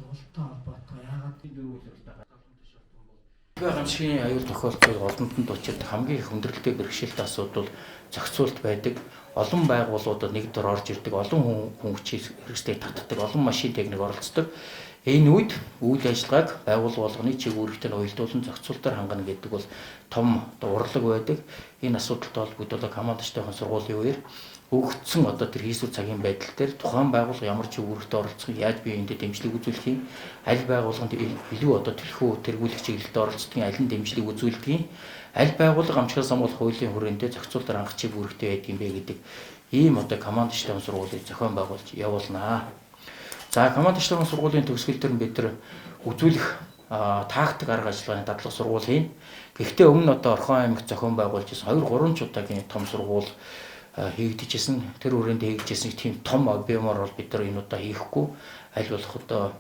Сургалттай холбоотой яагаад Гамшигын аюул тохиолдол олонтонд учирдаг хамгийн их хүндрэлтэй бэрхшээлтэй асуудал зохицуулт байдаг. Олон байгууллагуудад нэг дор орж ирдэг, олон хүн хүчийг хэрэгслийг татдаг, олон машин техник оролцдог. Энэ үед үйл ажиллагааг байгууллага болгоны чиг үүрэгтэй нь уялдуулан зохицуултаар хангана гэдэг бол том урлаг байдаг. Энэ асуудалтай холбогдуулаад команд штабын сургуулийн үеэр өгөгдсөн одоо тэр хийсвэр цагийн байдал дээр тухайн байгууллага ямар чиг үүрэгтэй оролцох, яаж бие биендээ дэмжлэг үзүүлэх юм, аль байгууллаганд илүү одоо төлхөө тэргүүлэх чиглэлд оролцдог, аль нь дэмжлэг үзүүлдэг, аль байгууллага амжихаас хамгаалах хуулийн хүрээндээ зохицуултаар хангах чиг үүрэгтэй байдаг юм бэ гэдэг ийм одоо команд штабын сургуулийг зохион байгуулж явуулнаа. За, команд штабын сургуулийн төгсгөл дээр бид нар үзүүлэх тактик арга ажиллагааны дадлага сургууль хийн. Гэхдээ өмнө нь одоо Орхон аймагт зохион байгуулж ирсэн 2 3 ч удаагийн том сургууль хийгдэжсэн. Тэр хүрээнд хийгдэжсэн тийм том объемоор бол бид нар энэ удаа хийхгүй, аль болох одоо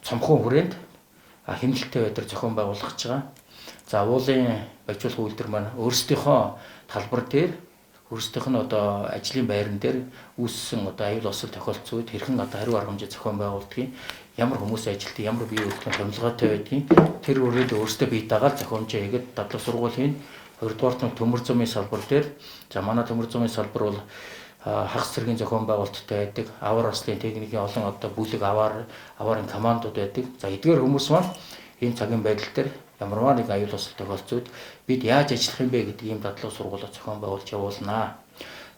цомхон хүрээнд хэмнэлттэй байдлаар зохион байгуулах гэж байгаа. За, уулын баяжуулах үйлдвэр маань өөрсдийнхөө талбар дээр, өөрсдийнх нь одоо ажлын байран дээр үүссэн одоо аюул осол тохиолдсон үед хэрхэн одоо хариу арга хэмжээ зохион байгуулдгийг, ямар хүмүүс ажилтдаг, ямар бие хөдөлгөөн томилгоотой байдгийг тэр үрээд өөрсдөө бие дагаад зохиомжоо хийгээд дадлага сургууль хийн. Хоёрдугаарт нь төмөр зумын салбар дээр, за, манай төмөр зумын салбар бол хагас цэргийн зохион байгуулалттай байдаг. Авар аслын техникийн олон одоо бүлэг аваарын командууд байдаг. За, эдгээр хүмүүс маань ийм цагийн байдал дээр ямарваа нэг аюул осол тохиолдсон үед бид яаж ажиллах юм бэ гэдэг ийм дадлага сургуулаа зохион байгуулж явуулнаа.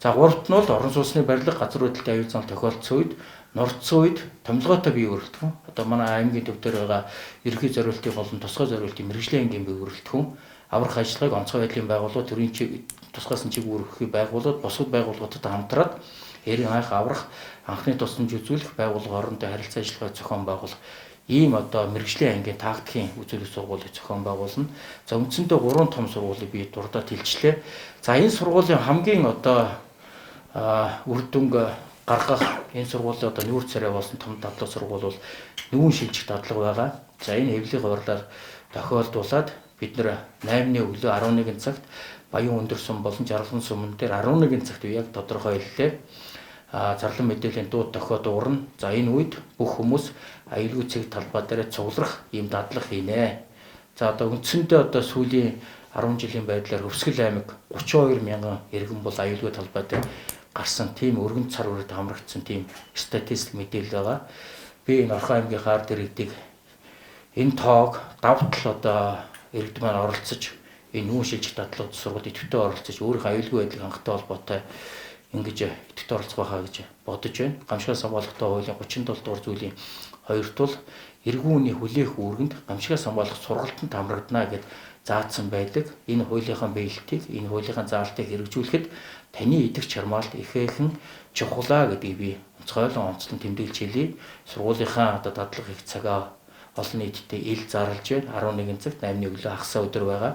За, гуравт нь бол орон сууцны барилга, газар хөдлөлтийн аюул зам тохиолдсон үед, нурдсан үед томилгоотой бие бүрэлдэхүүн. Одоо манай аймгийн төв дээр байгаа ерөнхий зориултын болон тусгай зориултын мэргэжлийн ангийн бие бүрэлдэхүүн аврах ажиллагааг онцгой байдлын байгууллагууд, төрийн чиг тусгайсан чиг үүргэхүй байгууллагууд, бусад байгууллагуудтай хамтраад эрен анх аврах, анхны тусламж үзүүлэх, байгууллага хоорондоо харилцаа ажиллагаа зохион байгуулах ийм одоо мэргэжлийн ангийн тактикийн үзүүлэх сургуулийг зохион байгуулна. За, үндсэндээ 3 том сургуулийг би дурдаад хэлчлээ. За, энэ сургуулийн хамгийн одоо үр дүнг гаргах, энэ сургуулийн одоо нүүр царай болсон том дадлага сургууль бол нүүн шилжих дадлага байгаа. За, энэ хэвлэлийн хувирлаар тохиолдуулаад бид нэр 8-ны өглөө 11 цагт Баян өндөр сум болон Жаргалан суман дээр 11 цагт яг тодорхой хэллээ. Зарлан мэдээллийн дуу дохио дуурна. За, энэ үед бүх хүмүүс аюулгүй цэг талбай дээр цугларах ийм дадлага хийнэ. За, одоо үндсэндээ одоо сүүлийн 10 жилийн байдлаар Хөвсгөл аймаг 32 мянган иргэн бол аюулгүй талбай дээр гарсан тийм өргөн цар үрээд хамрагдсан тийм статистик мэдээлэл байгаа. Би энэ Орхон аймгийн хаар дэрэгдийг энэ тоог давтал одоо иргэд маань оролцож энэ нүүн шилжих дадлага сургууль идэвхтэй оролцож өөрийнхөө аюулгүй байдлыг хангахтай холбоотой ингэж идэвхтэй оролцох байхаа гэж бодож байна. Гамшигаас хамгаалахтай хуулийн 37 дугаар зүйлийн 2 тул эргэн үний хүлээх үүргэнд гамшигаас хамгаалах сургалтанд хамрагдана гэд заасан байдаг. Энэ хуулийнхаа биелэлтийг, энэ хуулийнхаа заалтыг хэрэгжүүлэхэд таны идэх чармаалт ихээхэн чухлаа гэдгийг би онцгойлон онцлон тэмдэглэж хэлье. Сургуулийнхаа одоо дадлага их цагаа олон нийтэд ил зарлж байна. 11 цагт 8-ны өглөө хагасаа өдөр байгаа.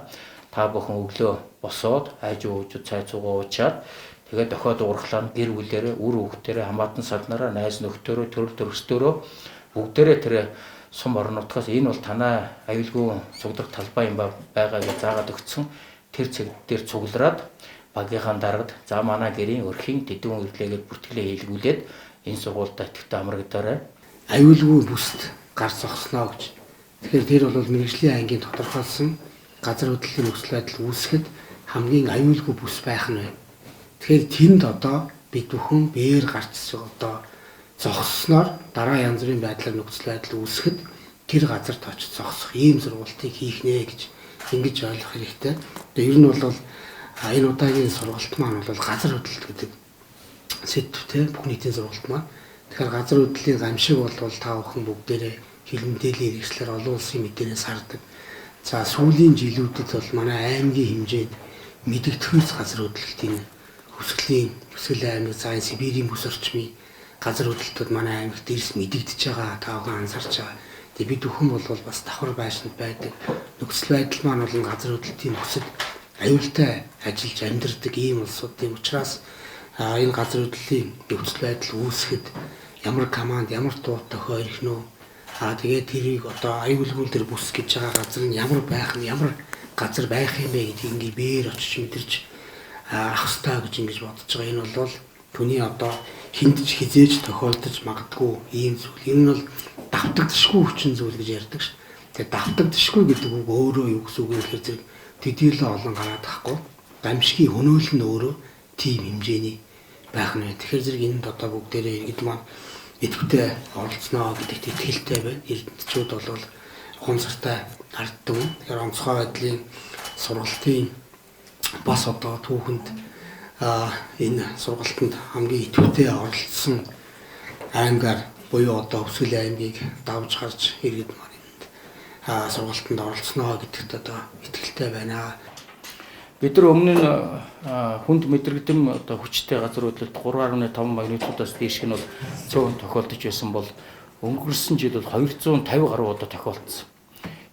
Та бүхэн өглөө босоод айж уужууд цай цугаа уучаад тэгээд дохио дуурхлаа гэр бүлээрээ, үр хүүхдээрээ, хамаатан саднараа, найз нөхдөөрөө, төрөл төрөстөөрөө бүгдээрээ тэр сум орон нутгаас энэ бол танай аюулгүй цуглах талбай юм байгаа гэж заагаад өгсөн тэр цэг дээр цуглараад багийнхаа даргад за манай гэрийн өрхийн тэдүүн ирлээгээд бүртгэлээ хийлгүүлээд энэ сургуультай идэвхтэй хамрагдаарай. Аюулгүй бүст гар зогсноо гэж. Тэгэхээр тэр бол мэргэжлийн ангийн тодорхойлсон газар хөдлөлийн нөхцөл байдал үүсгэхэд хамгийн аюулгүй бүс байх нь байна. Тэгэхээр тэнд одоо бид бүхэн бээр гарч одоо зогссноор дараа янз бүрийн байдлаар нөхцөл байдал үүсгэхэд тэр газарт очиж зогсох ийм сургалтыг хийх нэ гэж ингэж ойлгох хэрэгтэй. Тэгээ ер нь бол энэ удаагийн сургалт маань бол газар хөдлөлт гэдэг сэдвтэй бүх нийтийн сургалт маань. Тэгэхээр газар хөдлөлийн гамшиг бол та бүхэн бүгдээрээ хил мэдээллийн хэрэгслээр олон улсын мэдээнээс хардаг. За, сүүлийн жилүүдэд бол манай аймгийн хэмжээнд мэдэгдэхүйц газар хөдлөлтийн Хөвсгөлийн, Хөвсгөл аймаг, за энэ Сибирийн бүс орчмын газар хөдлөлтүүд манай аймагт дээрс мэдэгдэж байгаа, та бүхэн анзаарч байгаа. Тэгээ бид бүхэн бол бас давхар байшинд байдаг. Нөхцөл байдал маань бол газар хөдлөлтийн бүсэд аюултай ажиллаж амьдардаг ийм улсуудын учраас энэ газар хөдлөлийн нөхцөл байдал үүсгэхэд ямар команд, ямар дуу тохио ирэх нөө. Тэгээд тэрийг одоо аюулгүй тэр бүс гэж байгаа газар нь ямар байх нь, ямар газар байх юм бэ гэдгийг ингээ бээр очиж мэдэрч авах ёстой гэж ингэж бодож байгаа. Энэ бол Түүний одоо хинт ч хизээж тохиолдож магадгүй ийм зүйл. Энэ нь бол давтагдшгүй хүчин зүйл гэж ярьдаг ш. Тэгээ давтагдшгүй гэдэг үг өөрөө юу гэсэн үг юм гэхээр зэрэг төдийлөн олон гараад тахгүй. Гамшигын хөнөөл нь өөрөө тийм хэмжээний байх нь. Тэгэхээр зэрэг энд одоо бүгдээрээ иргэд маань идэвхтэй оролцсноо гэдэгт итгэлтэй байна. Эрдэмтдчүүд бол ухамсартай харддаг. Тэгэхээр онцгой байдлын сургалтын бас одоо түүхэнд энэ сургалтанд хамгийн идэвхтэй оролцсон аймгаар буюу одоо Хөвсгөл аймгийг давж гарч иргэд маань энд сургалтанд оролцсноо гэдэгт одоо итгэлтэй байна. Бид нар өмнө нь хүнд мэдрэгдэм одоо хүчтэй газар хөдлөлт 3.5 магнитудаас дээш нь бол цөөн тохиолдож байсан бол өнгөрсөн жил бол 250 гаруй удаа тохиолдсон.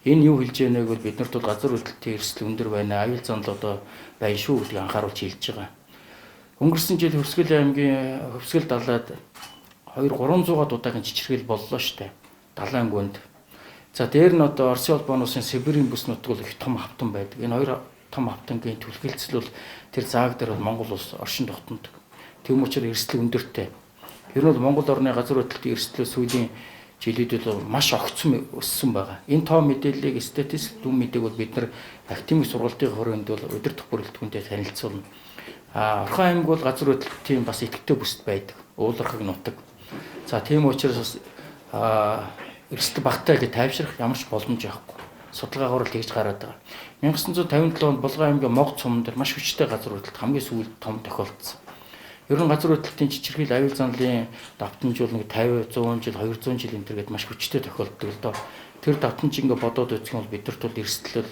Энэ юу хэлж яанаг бол бид нарт бол газар хөдлөлтийн эрсдэл өндөр байна, аюул занал одоо байна шүү гэдгийг анхааруулж хэлж байгаа. Өнгөрсөн жил Хөвсгөл аймгийн Хөвсгөл далайд 2-300 удаагийн чичирхийл боллоо штэ. Далайн гүнд. За дээр нь одоо Оросын холбооны улсын Сибирийн бүс нутаг бол их том хавтан байдаг. Энэ хоёр том хавтангийн түлхэлцэл бол тэр зааг дээр бол Монгол улс оршин тогтнодог. Тийм учраас эрсдэл өндөртэй. Ер нь бол Монгол орны газар хөдлөлтийн эрсдлээ сүүлийн жилүүд бол маш огцом өссөн байгаа. Энэ тоо мэдээллийг статистик дүн мэдээг бол бид нар академик сургалтын хүрээнд бол удирдах бүрэлдэхүүнтэй танилцуулна. Орхон аймаг бол газар хөдлөлтийн бас идэвхтэй бүсэд байдаг. Уулархаг нутаг. За тийм учраас бас эрсдэл багтай гэж тайвшрах ямар ч боломж байхгүй. Судалгаагаар л тэгж гараад байгаа. 1957 онд Булган аймгийн Мог цум дээр маш хүчтэй газар хөдлөлт хамгийн сүүлд том тохиолдсон. Ер нь газар хөдлөлтийн чичирхийл аюул занлын давтамж бол нэг 50, 100 жил, 200 жил энэ төр гээд маш хүчтэй тохиолддог л доо. Тэр давтамж ингээ бодоод үзэх юм бол бидэрт бол эрсдэл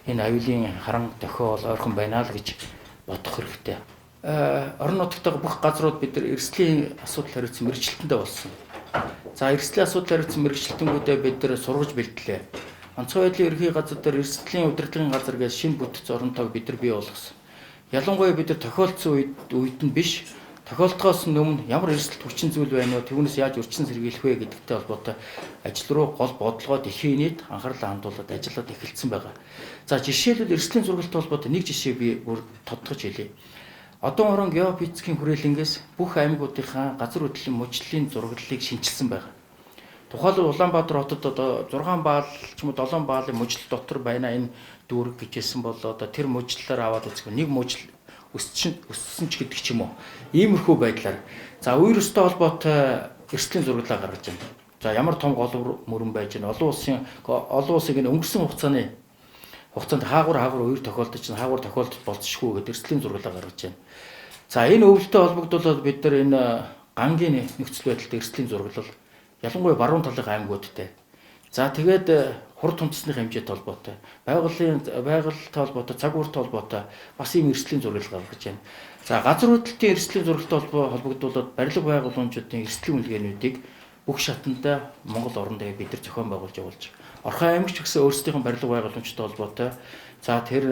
энэ аюулын харан тохиол ойрхон байна л гэж бодох хэрэгтэй. Орон нутагт бүх газрууд бид нар эрсдлийн асуудал хариуцсан мэргэжилтэндээ болсон. За эрсдлийн асуудал хариуцсан мэргэжилтэнгүүдээ бид нар сургаж бэлтлээ. Онцгой байдлын ерхий газар дээр эрсдлийн удирдлагын газар гэж шинэ бүтэц оронтойг бид нар бий болгосон. Ялангуяа бид нар тохиолдсон үед нь биш, тохиолдохоос өмнө ямар эрсдэлт хүчин зүйл байна вэ? Түүнээс яаж өрчин сэргийлэх вэ гэдэгтэй холбоотой ажил руу гол бодлогоо дэлхийн нийт анхаарлаа хандуулад ажиллаад эхэлсэн байгаа. За жишээлбэл эрсдлийн зургалтай холбоотой нэг жишээ би бүр тодтогч хэлье. Одоо орон геофизикийн хүрээлэнгээс бүх аймагуудынхаа газар хөдлөлийн мужлалын зураглалыг шинчилсэн байгаа. Тухайлбал Улаанбаатар хотод одоо 6 баал ч юм уу 7 баалын мужлал дотор байна энэ дүүрэг гэж хэлсэн бол одоо тэр мужлалаар аваад үзэх нэг мужил өссөн ч гэдэг ч юм уу. Иймэрхүү байдлаар за үер өстэй холбоотой эрсдлийн зураглаа гаргаж байна. За ямар том гол мөрөн байж байна. Олон улсын энэ өнгөрсөн хугацаанд хаагур үер тохиолдож чинь хаагур тохиолдож болцсохгүй гэдэг эрсдлийн зураглаа гаргаж байна. За энэ өвөлтөй холбогдуулаад бид нар энэ гангийн нөхцөл байдалд эрсдлийн зураглал ялангуяа баруун талын аймагуудтай. За тэгээд хурд тунцсны хэмжээтэй холбоотой, байгальтай холбоотой, цаг ууртай холбоотой бас ийм эрсдлийн зураглал гаргаж байна. За газар хөдлөлтийн эрсдлийн зургалтай холбогдуулаад барилга байгууламжуудын эрсдлийн үнэлгээнүүдийг бүх шатанда Монгол орондоо бид нар зохион байгуулж явуулж. Орхон аймагч гэсэн өөрсдийнх нь барилга байгууламжтай холбоотой, за тэр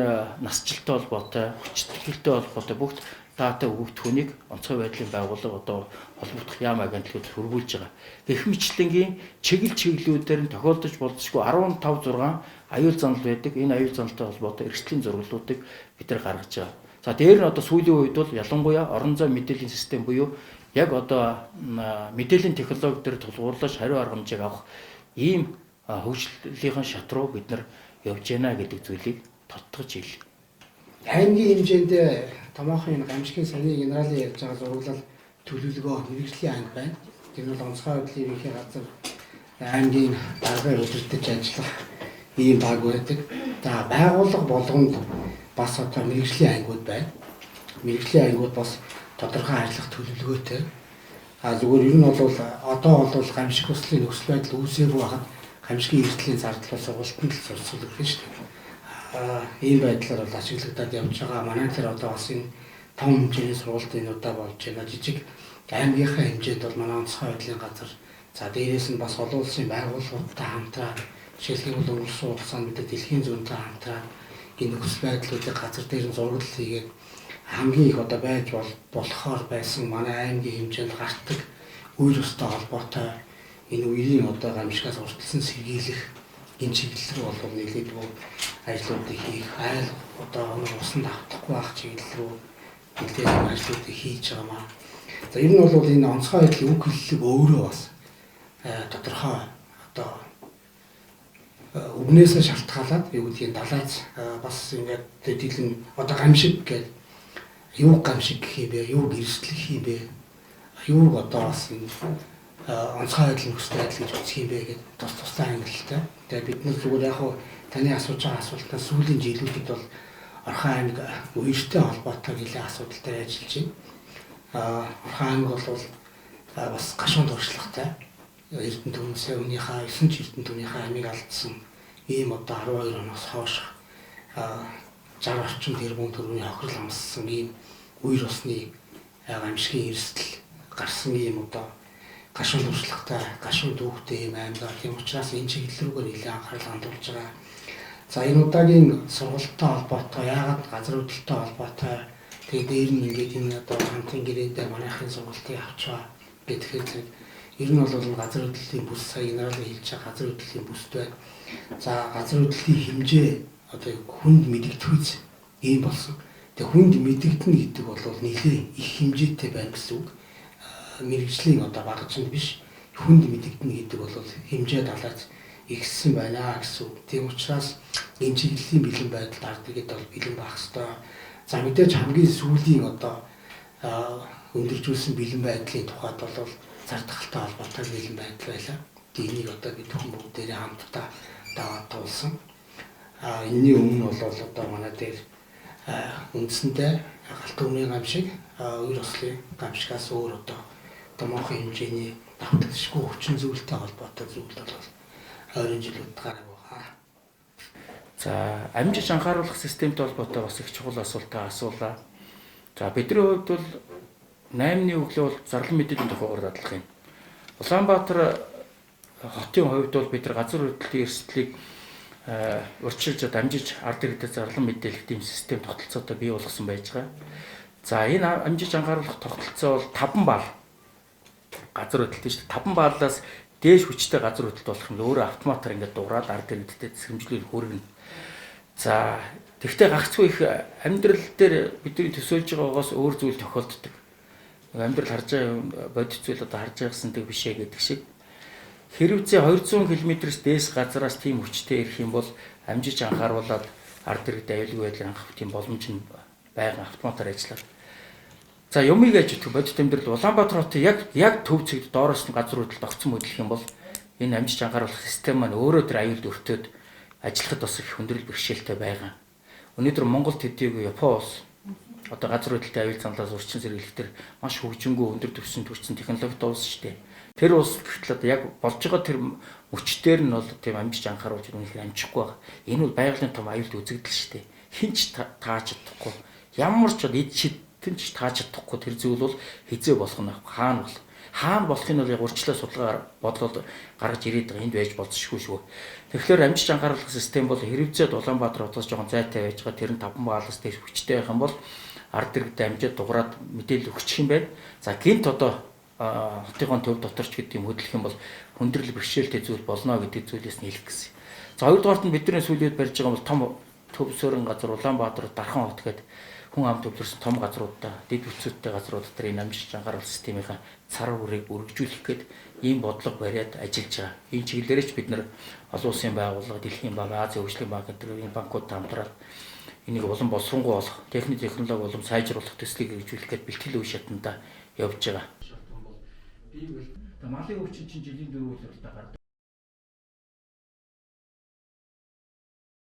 насжилттай холбоотой, хүчирхийлэлтэй холбоотой бүх дата өгөгдөхөнийг онцгой байдлын байгууллага одоо холбогдох яам агентлагууд хөрвүүлж байгаа. Гэх мэтлэнгийн чиглэл чиглэлүүдээр нь тохиолдож болзошгүй 15 6 аюул занал байдаг. Энэ аюул заналтай холбоотой эрсдлийн зураглалуудыг бид нар гаргаж байгаа. За дээр нь одоо сүүлийн үед бол ялангуяа орон зай мэдээллийн систем буюу яг одоо мэдээллийн технологи дээр тулгуурлаж хариу арга хэмжээг авах ийм хөгжлийнхэн шат руу бид нар явж байна гэдэг зүйлийг тодтогч хэлье. Аймгийн хэмжээнд томоохон энэ гамшигын саяны генералын ярьж байгаа зураглал төлөвлөгөө мэргэжлийн анги байна. Тэр нь бол онцгой байдлын ерөнхий газар аймгийн даргаар удирдах ажиллах ийм баг байдаг. За байгууллага болгонд бас одоо мэргэжлийн ангиуд байна. Мэргэжлийн ангиуд бас тодорхой ажиллах төлөвлөгөөтэй. А зүгээр ер нь бол одоо бол гамшиг туслалын нөхцөл байдал үүсээгүй байхад гамшигын эрсдлийн зардал бол сургалтанд л сурцуулагдана шүү дээ. Ийм байдлаар бол ашиглагдаад явж байгаа. Манай тэр одоо бас энэ том хэмжээний сургалт энэ удаа болж байна. Жижиг аймгийнхаа хэмжээнд бол манай онцгой байдлын газар за дээрээс нь бас олон улсын байгууллагуудтай хамтраад жишээлбэл өнгөрсөн хугацаанд бид дэлхийн зүүнтэй хамтраад энэ нөхцөл байдлуудыг газар дээр нь зураглал хийгээд хамгийн их одоо байж болохоор байсан манай аймгийн хэмжээнд гардаг үер өстэй холбоотой энэ үеийн одоо гамшигаас урталсан сэргийлэх энэ чиглэл рүү бол нэлээдгүй ажлуудыг хийх, айл одоо усанд автахгүй байх чиглэл рүү нэлээд ажлуудыг хийж байгаамаа. За ер нь бол энэ онцгой байдлын үг хэллэг өөрөө бас тодорхой одоо үгнээсээ шалтгаалаад юу гэдгийг далайц бас ингээд дэлгэн одоо гамшиг гэдэг юу гамшиг гэх юм бэ, юу эрсдэл гэх юм бэ, юуг одоо бас энэ онцгой байдал нөхцөл байдал гэж үзэх юм бэ гэдэг тус тустай ангилалтай. Тэгээ бид нар зүгээр яг хуу таны асууж байгаа асуултаас сүүлийн жилүүдэд бол Орхон аймаг үертэй холбоотой нэлээд асуудал дээр ажиллаж байна. Орхон аймаг бол бас гашуун туршлагатай. Эрдэнэ түнсээ өнийхөө 9 ч Эрдэнэ түнийхээ амийг алдсан ийм одоо 12 оноос хойш 60 орчим тэрбум төгрөгийн хохирол амссан ийм үер усны гамшигын эрсдэл гарсан ийм одоо гашуун туршлагатай, гашуун дүүхтэй ийм аймаг. Тийм учраас энэ чиглэл рүүгээр нэлээд анхаарал хандуулж байгаа. За энэ удаагийн сургалттай холбоотой, яагаад газар хөдлөлттэй холбоотой, тэгээ дээр нь ингээд энэ одоо хамтын гэрээн дээр манайхын сургалтыг авчваа гэхээр зэрэг ер нь бол газар хөдлөлийн бүс, сая генералын хэлж байгаа газар хөдлөлийн бүст байна. За газар хөдлөлийн хэмжээ одоо хүнд мэдэгдэхүйц ийм болсон. Тэгээ хүнд мэдэгдэнэ гэдэг бол нэлээд их хэмжээтэй байна гэсэн үг. Мэргэжлийн одоо багажинд биш, хүнд мэдэгдэнэ гэдэг бол хэмжээ далаац ихссэн байна гэсэн үг. Тийм учраас энэ чиглэлийн бэлэн байдалд ард иргэд бол бэлэн байх ёстой. За мэдээж хамгийн сүүлийн одоо өндөржүүлсэн бэлэн байдлын тухайд бол цар тахалтай холбоотой бэлэн байдал байлаа. Энийг одоо бид хүн бүгдээрээ хамтдаа даваад туулсан. Энэний өмнө бол одоо манай дээр үндсэндээ галт өмнгийн гамшиг, үер ослын гамшигаас өөр одоо томоохон хэмжээний давтагдшгүй хүчин зүйлтэй холбоотой зүйл бол ойрын жилүүд гараг байгаа. За амжиж анхааруулах системтэй холбоотой бас их чухал асуултаа асуулаа. За бидний хувьд бол 8-ны өглөө бол зарлан мэдээллийн тохиогоор дадлах юм. Улаанбаатар хотын хувьд бол бид нар газар хөдлөлийн эрсдлийг урьдчилж амжиж ард иргэдэд зарлан мэдээлэх тийм систем тогтолцоотой бий болгосон байж байгаа. За энэ амжиж анхааруулах тогтолцоо бол 5 балл газар хөдлөлт шүү дээ. 5 баллаас дээш хүчтэй газар хөдлөлт болох юм өөрөө автоматар ингээд дуурайд ард иргэдтэй тэсгэмжлэл хүргэнэ. За тэгвэл гагцгүй их амьдрал дээр бидний төсөөлж байгаагаас өөр зүйл тохиолддог. Амьдрал харж байгаа бодит зүйл одоо харж байгасан тэг биш ээ гэдэг шиг. Хэрвээ 200 км-с дээш газараас тийм хүчтэй ирэх юм бол амжиж анхааруулад ард иргэд аюулгүй байдлыг анхах тийм боломж нь байгаа автоматар ажиллаад. За юмыг яаж итгэх бодит амьдрал Улаанбаатар хотын яг төв цэгт доороос нь газар хөдлөлт огцон хөдлөх юм бол энэ амжиж анхааруулах систем маань өөрөө тэр аюулд өртөөд ажиллахад бас их хүндрэл бэрхшээлтэй байгаа. Өнөөдөр Монгол төдийгүй Япон улс одоо газар хөдлөлтийн аюул замлаас урьдчилан сэргийлэх төр маш хөгжингүй өндөр түвшинд хүрсэн технологитой улс шүү дээ. Тэр улс гэхтэл одоо яг болж байгаа тэр мөчтөр нь бол тийм амжиж анхааруулж үнэхээр амжихгүй байгаа. Энэ бол байгалийн том аюулт үзэгдэл шүү дээ. Хин ч тааж чадахгүй. Ямар ч эд шидтэн ч тааж чадахгүй тэр зүйл бол хизээ болох нь хаана болох. Хаана болохыг нь бол яг урьдчилан судалгаа бодлол гаргаж ирээд байгаа. Энд байж болзошгүй шүү. Тэгэхээр амжиж анхааруулах систем бол хэрвээ Улаанбаатар хотоос жоохон зайтай байж байгаа тэр нь 5 баллаас дээш хүчтэй байх юм бол ард иргэдэд амжаад дугаараад мэдээлэл өгчих юм байна. За гинт одоо хотынхон төв дотор ч гэдэг юм хөдлөх юм бол хүндрэл бэрхшээлтэй зүйл болно гэдэг зүйлээс нь хэлэх гэсэн. За хоёрдугаарт нь бидний сүүлийн үед барьж байгаа бол том төв суурин газар Улаанбаатар, Дархан хот гэдэг хүн ам төвлөрсөн том газруудаа, дэд бүтцүүдтэй газрууд дотор энэ амжиж анхааруулах системийн цар хүрийг өргөжүүлэх гээд ийм бодлого бариад ажиллаж байгаа. Энэ чиглэлээрээ ч бид нар олон улсын байгууллага, Дэлхийн банк, Азийн хөгжлийн банк гэдэг энэ банкудтай хамтраад энийг улам боловсронгуй болох, техник технологи улам сайжруулах төслийг хэрэгжүүлэх гээд бэлтгэл үе шатанда явж байгаа. Малын өвчин чинь жилийн 4 улиралдаа гардаг.